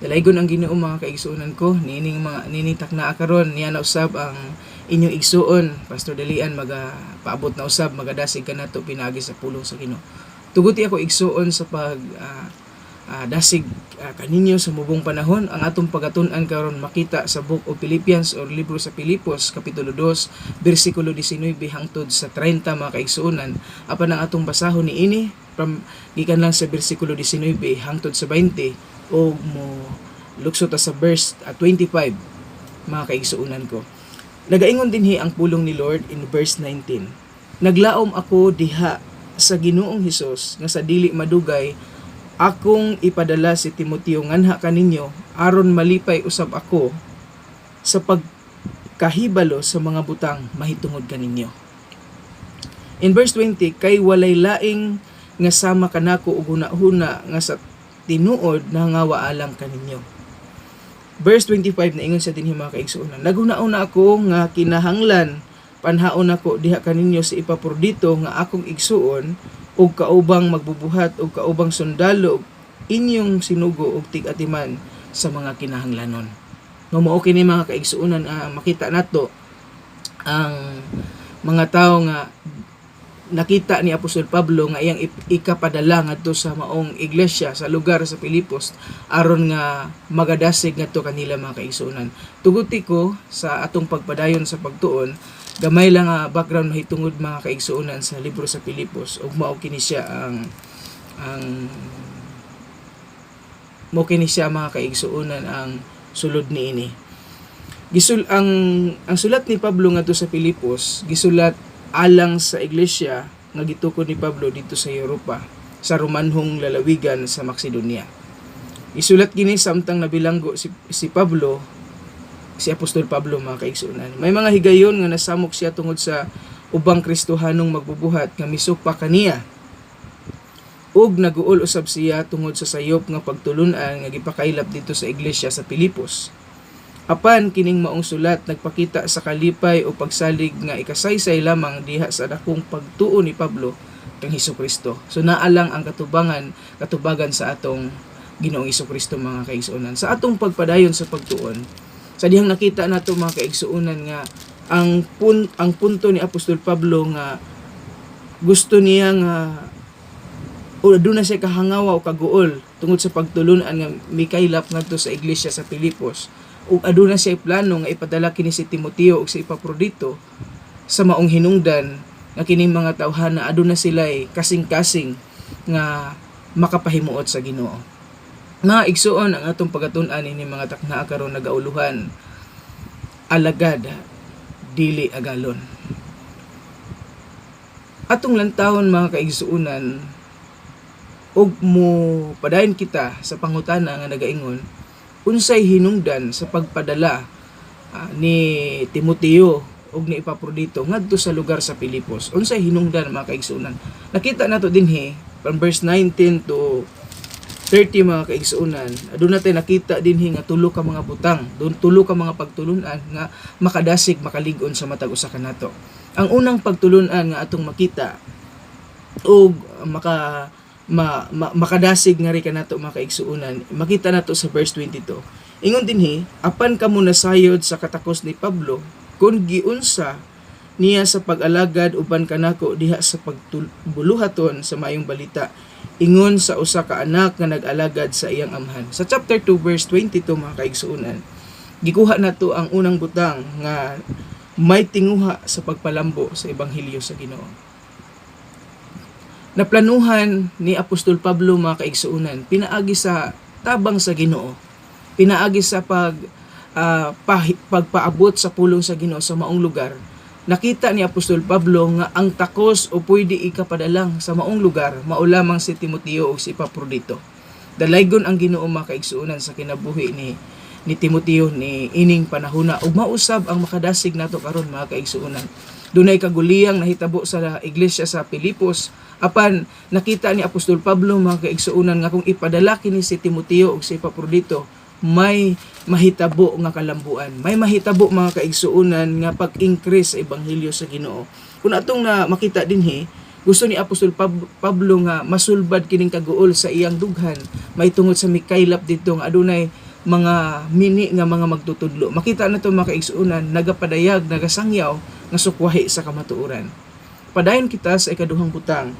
Dalaygon ang Ginoo, mga kaigsuonan ko. Niining mga nining takna karon niya na usab ang inyong igsuon, Pastor Dalian, maga paabot na usab, magadasig kanato pinaagi sa pulong sa Ginoo. Tuguti ako, igsuon, sa pag dasig kaninyo sa mubong panahon. Ang atong pagatun-an karon makita sa Book of Philippians or Libro sa Pilipos, kapitulo 2, bersikulo 19 hangtod sa 30, mga kaigsuonan. Apan ang atong basahon niini from gikan lang sa bersikulo 19 hangtod sa 20 o mo lukso ta sa verse 25, mga kaigsuonan ko. Nagaingon dinhi ang pulong ni Lord in verse 19: "Naglaom ako diha sa Ginoong Hesus nga sa dili madugay akong ipadala si Timoteo nganha kaninyo aron malipay usab ako sa pagkahibalo sa mga butang mahitungod kaninyo." In verse 20, "Kay walay laing nga sama kanako og hunahuna nga sa tinuod nangawa alang kaninyo." Verse 25, naingon sa dinhi, mga kaigsuonan, "Naghuna-una ako nga kinahanglan panhaon nako diha kaninyo si Epaprodito nga akong igsuon ug kaubang magbubuhat ug kaubang sundalo ug inyong sinugo ug tig-atiman sa mga kinahanglanon." No, mao kini, mga kaigsuonan, makita nato ang mga tawo nga nakita ni Apostol Pablo nga iyang ikapadala ngadto sa maong iglesia sa lugar sa Pilipos aron nga magadasig ngadto kanila, mga kaigsuonan. Tuguti ko sa atong pagpadayon sa pagtuon, gamay lang nga background mahitungod, mga kaigsuonan, sa Libro sa Pilipos ug mao kini siya, mga kaigsuonan, ang sulod niini. Gisul ang sulat ni Pablo ngadto sa Pilipos gisulat alang sa iglesia nga gitukod ni Pablo dito sa Europa, sa Romanhong lalawigan sa Macedonia. Isulat kini samtang nabilanggo si Pablo, si Apostol Pablo, mga kaigsuonan. May mga higayon nga nasamok siya tungod sa ubang Kristohanong magbubuhat nga misupa kaniya. Ug naguol usab siya tungod sa sayop nga pagtulun-an nga gipakaylap dito sa iglesia sa Pilipos. Apan kining maong sulat nagpakita sa kalipay o pagsalig nga ikasaysay lamang diha sa dakong pagtuo ni Pablo kang Hesus Kristo. So naa lang ang katubagan sa atong Ginoong Hesus Kristo, mga kaigsuonan. Sa atong pagpadayon sa pagtuon, sa dihang nakita nato, mga kaigsuonan, nga ang punto ni Apostol Pablo nga gusto niya nga o doon na siya kahangawa o kaguol tungod sa pagtulunan nga mikaylap ngadto sa iglesia sa Pilipos ug aduna siya plano nga ipadala kini si Timoteo ug si Epaprodito sa maong hinungdan nga kining mga tawhana aduna sila kasing-kasing nga makapahimuot sa Ginoo. Mga igsuon, ang atong pagatun-an ini mga takna karon nagauluhan "Alagad, dili agalon." Atong lantawon, mga kaigsuonan, ug mo padayon kita sa pangutana nga nagaingon unsay hinungdan sa pagpadala ni Timoteo ug ni Epaprodito ngadto sa lugar sa Pilipos. Unsay hinungdan, mga kaigsuonan? Nakita nato dinhi from verse 19 to 30, mga kaigsuonan, aduna tay nakita dinhi nga tulo ka mga butang, dun tulo ka mga pagtulunan nga makadasig, makalig-on sa matag usa kanato. Ang unang pagtulunan nga atong makita ug makadasig nga ri kanato, mga kaigsuonan, makita nato sa verse 22. Ingon dinhi, "Apan kamo nasayod sa katakos ni Pablo kung giunsa niya sa pag-alagad uban kanako diha sa pagbuluhaton sa Maayong Balita, ingon sa usa ka anak nga nag-alagad sa iyang amahan." Sa chapter 2 verse 22, mga kaigsuonan, gikuha nato ang unang butang nga may tinguha sa pagpalambo sa ebanghelyo sa Ginoo. Naplanuhan ni Apostol Pablo, mga kaigsuonan, pinaagi sa tabang sa Ginoo, pinaagi sa pagpaabot sa pulong sa Ginoo sa maong lugar. Nakita ni Apostol Pablo nga ang takos o pwede ikapadalang sa maong lugar mao lamang si Timoteo ug si Epaprodito. Dalaygon ang Ginoo, mga kaigsuonan, sa kinabuhi ni Timoteo ni ining panahona ug mausab ang makadasig nato karon, mga kaigsuonan. Dunay kaguliyang nahitabo sa iglesia sa Pilipos, apan nakita ni Apostol Pablo, mga kaigsuonan, nga kung ipadala kini si Timoteo ug si Epaprodito, may mahitabo nga kalambuan. May mahitabo, mga kaigsuonan, nga pag-increase sa ebanghelyo sa Ginoo. Kung atong na makita dinhi, gusto ni Apostol Pablo nga masulbad kining kaguol sa iyang dughan may tungod sa mikaylap dito nga adunay Mga mini nga mga magtutudlo. Makita nato, mga kaigsuonan, nagapadayag, nagasangyaw nga sukwahi sa kamatuoran. Padayon kita sa ikaduhang butang.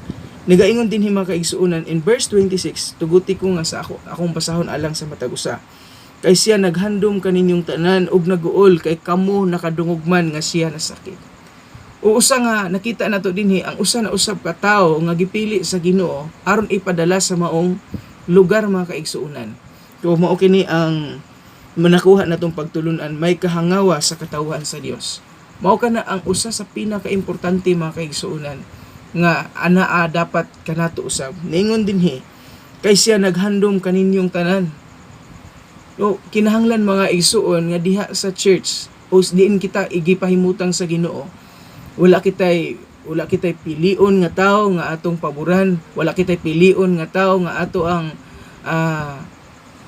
Nagaingon dinhi, mga kaigsuonan, in verse 26, tuguti ko nga sa ako akong basahon alang sa matag usa. "Kay siya naghandom kaninyong tanan ug naguol kay kamo nakadungog man nga siya nasakit." O usa nga nakita nato dinhi, ang usa na usab ka tawo nga gipili sa Ginoo aron ipadala sa maong lugar, mga kaigsuonan. So mao kini ang manakuha natong pagtulunan: may kahangawa sa katawhan sa Dios. Mao kana ang usa sa pinakaimportante, mga kaigsuonan, nga anaa dapat kanato usab. Ningon dinhi, "Kay siya naghandom kaninyong tanan." So, kinahanglan, mga igsuon, nga diha sa church o diin kita igipahimutang sa Ginoo, wala kitay pilion nga tawo nga atong paboran, wala kitay pilion nga tawo nga ato ang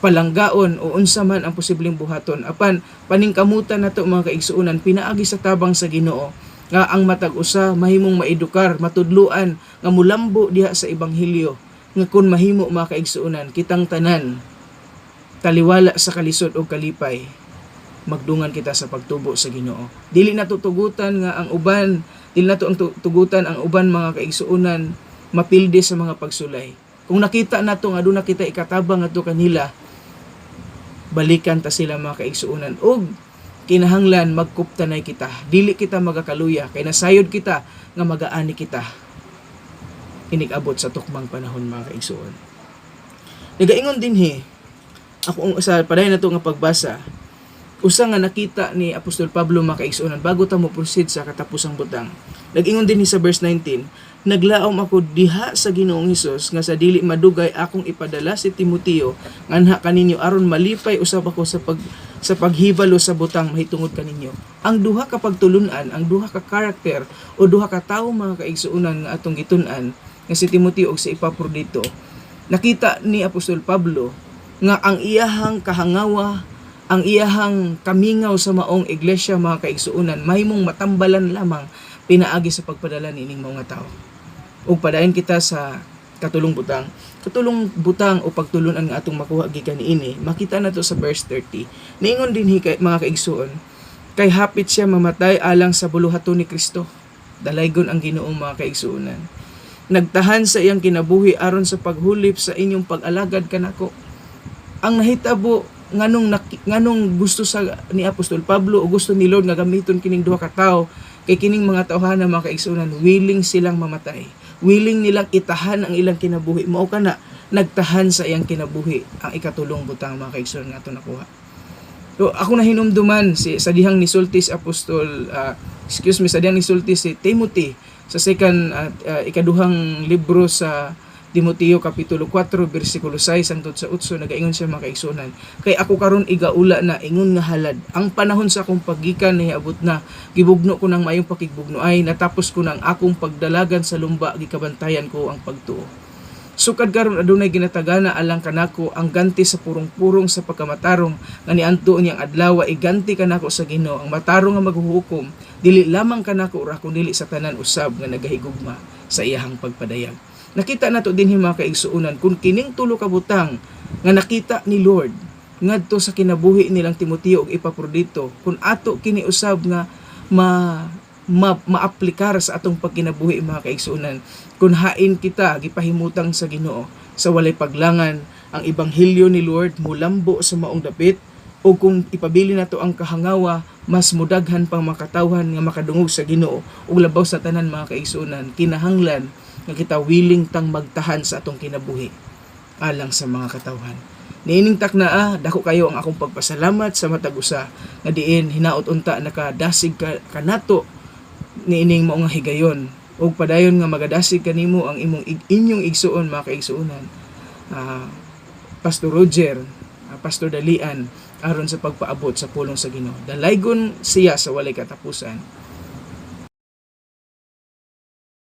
palanggaon o unsa man ang posibleng buhaton. Apan paningkamutan nato, mga kaigsuonan, pinaagi sa tabang sa Ginoo, nga ang matag usa mahimong maedukar, matudluan nga mulambo diha sa ebanghelyo, nga kun mahimo, mga kaigsuonan, kitang tanan taliwala sa kalisod o kalipay magdungan kita sa pagtubo sa Ginoo. Dili nato tugutan nga ang uban, dili nato ang tugutan ang uban, mga kaigsuonan, mapildi sa mga pagsulay. Kung nakita nato nga aduna kita ikatabang ngadto kanila, balikan ta sila, mga kaigsuonan, ug kinahanglan magkuptanay kita. Dili kita magakaluya kay nasayod kita nga magaani kita inig-abot sa tukmang panahon, mga kaigsuon. Nagaingon dinhi ako sa padayon nato nga pagbasa, usa nga nakita ni Apostol Pablo, mga kaigsuonan, bago ta mo proceed sa katapusang butang. Nag-ingon dinhi sa verse 19, "Naglaom ako diha sa Ginoong Hesus nga sa dili madugay akong ipadala si Timoteo nganha kaninyo aron malipay usab ako sa paghibalo sa butang mahitungod kaninyo." Ang duha ka pagtulunan, ang duha ka karakter o duha ka tawo, mga kaigsuonan, nga atong gitun-an nga si Timoteo ug si Epaprodito, nakita ni Apostol Pablo nga ang iyahang kahangawa, ang iyahang kamingaw sa maong iglesia, mga kaigsuonan, mahimong matambalan lamang pinaagi sa pagpadala niining mga tao. Ug padayon kita sa katulong butang. Katulong butang o pagtulunan nga atong makuha gikan niini, makita nato sa verse 30. Niingon dinhi kay, mga kaigsuon, "Kay hapit siya mamatay alang sa buluhaton ni Kristo." Dalaygon ang Ginoo, mga kaigsuonan. "Nagtahan sa iyang kinabuhi aron sa paghulip sa inyong pag-alagad kanako." Ang nahitabo, nganong gusto sa ni Apostol Pablo o gusto ni Lord nga gamiton kining duha ka tawo, kay kining mga tawhana, mga kaigsuonan, willing silang mamatay, willing nilang itahan ang ilang kinabuhi. Mao kana nagtahan sa iyang kinabuhi ang ikatulong butang, mga kaigsuonan, nga ato nakuha. So, ako na hinumduman si sa dihang nisulti si Apostol, excuse me, sa dihang nisulti si Timothy sa second ikaduhang libro sa Timoteo, kapitulo 4 bersikulo 6 hangtod sa 8. Nagaingon siya, mga kaigsuonan, "Kay ako karon igaula na ingon nga halad. Ang panahon sa akong paggikan nahiabot na. Gibugno ko ng maayong pakigbugnoay, natapos ko ng akong pagdalagan sa lumba, gikabantayan ko ang pagtuo. Sukad karon adunay ginatagana alang kanako ang ganti sa purong-purong sa pagkamatarong nga niadto niyang adlaw iganti kanako sa Ginoo, ang matarong nga maghuhukom, dili lamang kanako ra kun dili sa tanan usab nga nagahigugma sa iyahang pagpadayag." Nakita nato dinhi, mga kaigsuonan, kung kining tulo ka butang nga nakita ni Lord ngadto sa kinabuhi nilang Timoteo ug Epaprodito, kung ato kini usab nga ma ma maaplikar sa atong pagkinabuhi, mga kaigsuonan, kung hain kita gipahimutang sa Ginoo, sa walay paglangan ang ebanghelyo ni Lord mulambo sa maong dapit, o kung ipabili nato ang kahangawa, mas mudaghan pang makatawhan nga makadungog sa Ginoo. Ug labaw sa tanan, mga kaigsuonan, kinahanglan nga kita willing tang magtahan sa atong kinabuhi alang sa mga katawhan. Niining taknaa, dako kayo ang akong pagpasalamat sa matag usa nga diin hinaot unta nakadasig ka kanato niining mao nga higayon ug padayon nga magadasig kanimo ang imong inyong igsuon, mga kaigsuonan, Pastor Roger, Pastor Dalian, aron sa pagpaabot sa pulong sa Ginoo. Dalaygon siya sa walay katapusan.